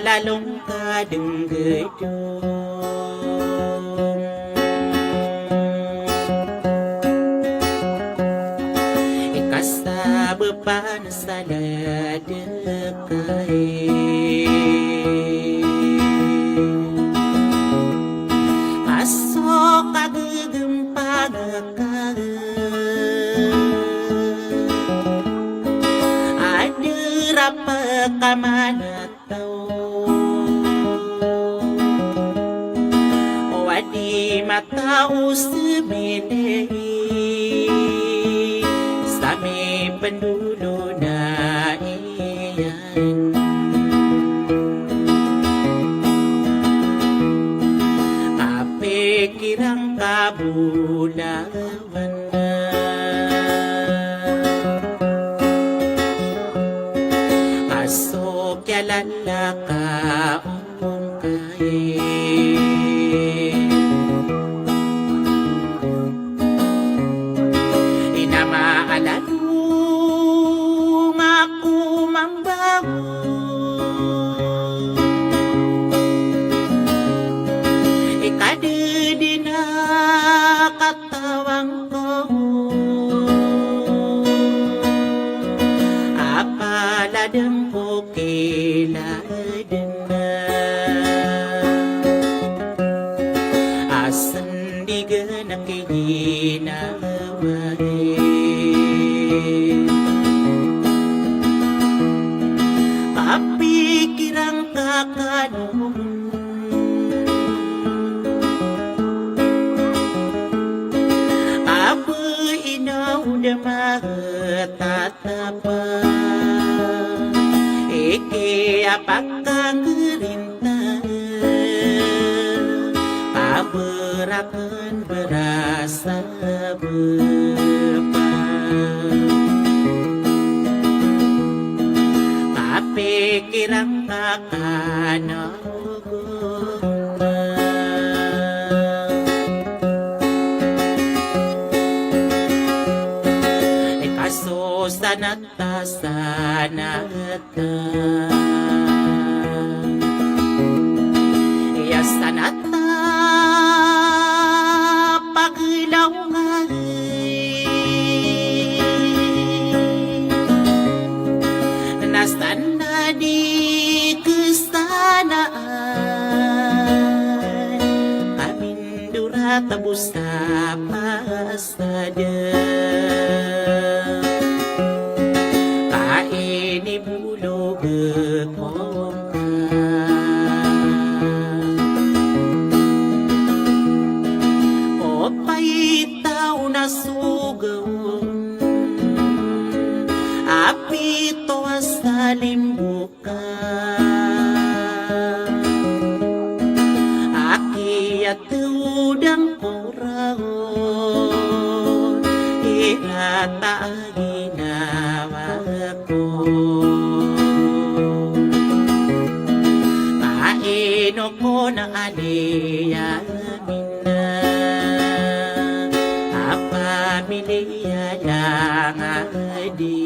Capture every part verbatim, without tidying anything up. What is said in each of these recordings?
Lalong ka denggedo i kasabepan sa ladeka i. Ka so kagegempang ka a di rap ka manat o adi matao sii mini sa mipendolona iyan. Kapikiran ka bolawan ka so kiyalala ka ongkai. Ina ma a lalong ako mambaw i kadedena katawan ko a paladen ko kiladena a sendigan a kiginawa i. Kapikiran ka kano a ba ino da matatapa i kiyapakangerinta a berakan berasa bepa. Kapikiran ka kano i kasosanat ta sanata. Iya sanata paglawngan na sana di kesanaan kamindorat a bosa pas sada ka inibolog ko ngka. Opama i taw na sogaw a pito a salimbo ka a kiyatewdan ko ragon i rata a ginawa ko. Ka ino ko na aliya a pamiliya langadi.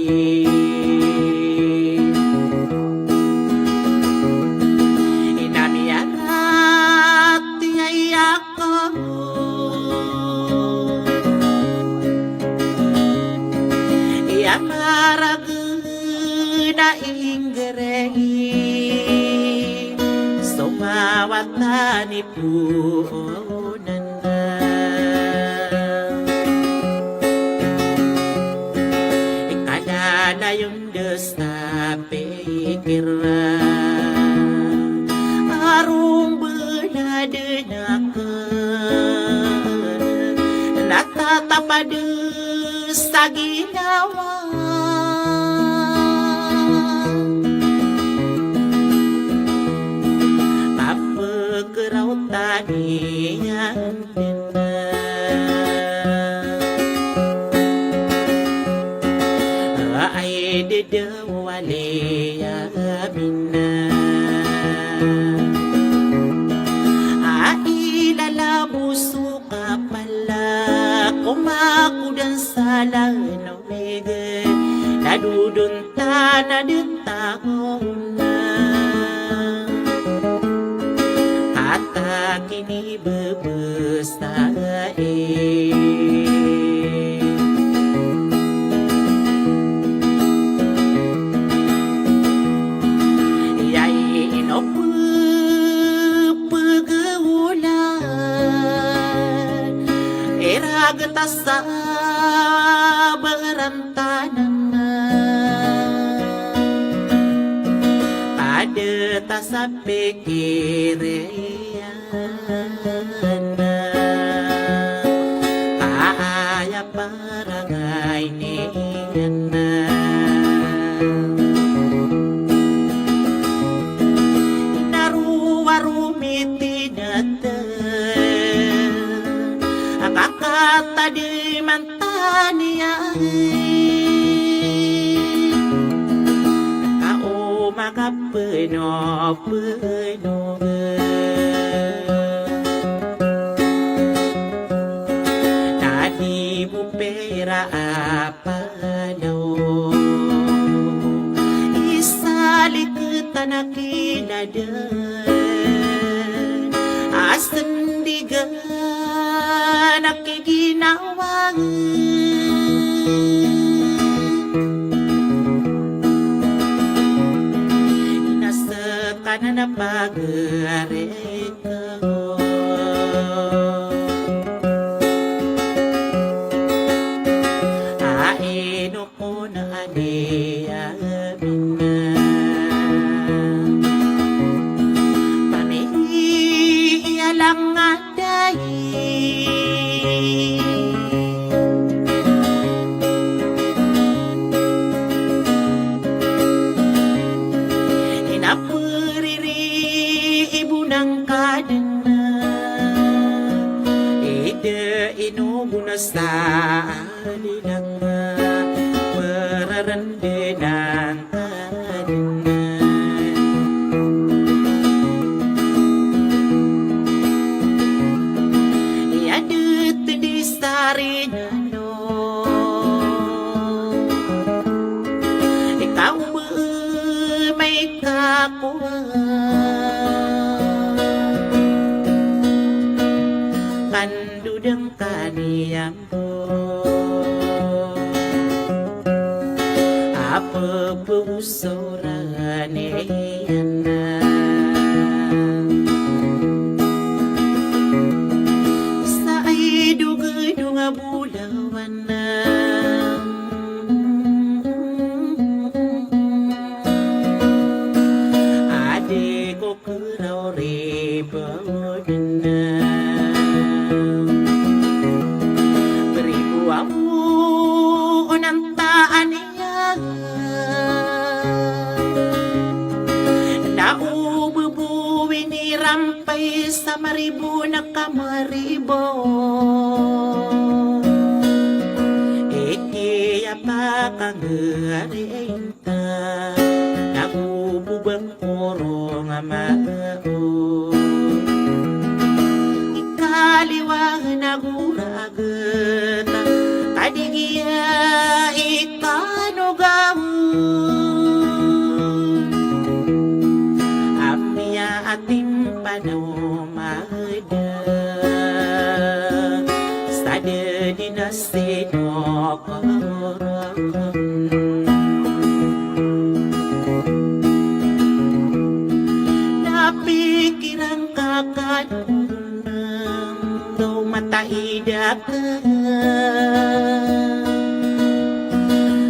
na inggerai so mawatan i poon anda. Ikadalayon dn sa pikir a rombelad akn na tatapad sa ginawa. Kapekeraw taniyan ay dede wali a bina. Ay lalabo so kapal a komakodan sa lano mege na dodon tana deta ona. Kata kinibebes ta e. Iyai ino pepegewolan, iraget a sa berantanan. Padet a sa pikir iyan. Aya parangay niyan na rowar o mitineten a kakatadiman taniyan. Ka o makapenopeno. Na di bo pira a panaw i saliketan a kinaden a sendigan a kiginawa. Ina sekanan a pagari ko. A ino ko na adi a bina. Pamili iya lang a dai. Ina periri i bo nangkaden a, ida ino bo na sa Alilang a pererende nangkaden a. Iya dete di sari nano. Ikaw be may kakuwa. Kandodeng kaniyam Apo bo soran iyan na sa ay dogedong a bolawan na adi ko Keraw ribo dena. Beribo awo o nantaan iyan. Na o bebo inirampay sa maribo na kamaribo. Iki a pakanggarin Nago bo bangkorong a mao. Ikaliwa na go raget a ka di giya ikanogaw. Amiya a timpanaw mada sa da di na sinokor.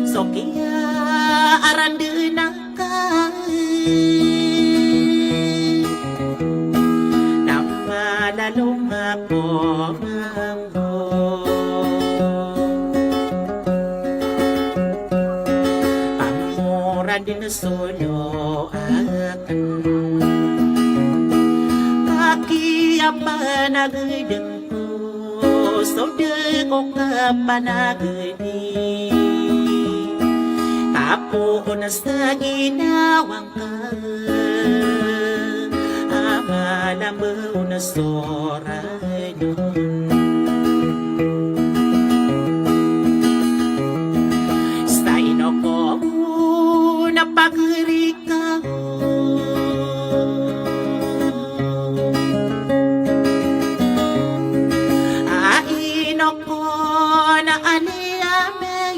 So kiyaarandn angka na malaloma ko mambo. Pangorandn so lo akn, kakiyapanagdn ko so dn ko kapanagdi. Kapoon sa ginawang ka a malambo na so ranon. Sa ino ko na pagri ka, a ino ko na ani amin.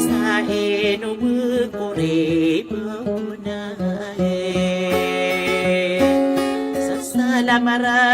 Sa ino bkori bo na e. Sa salamara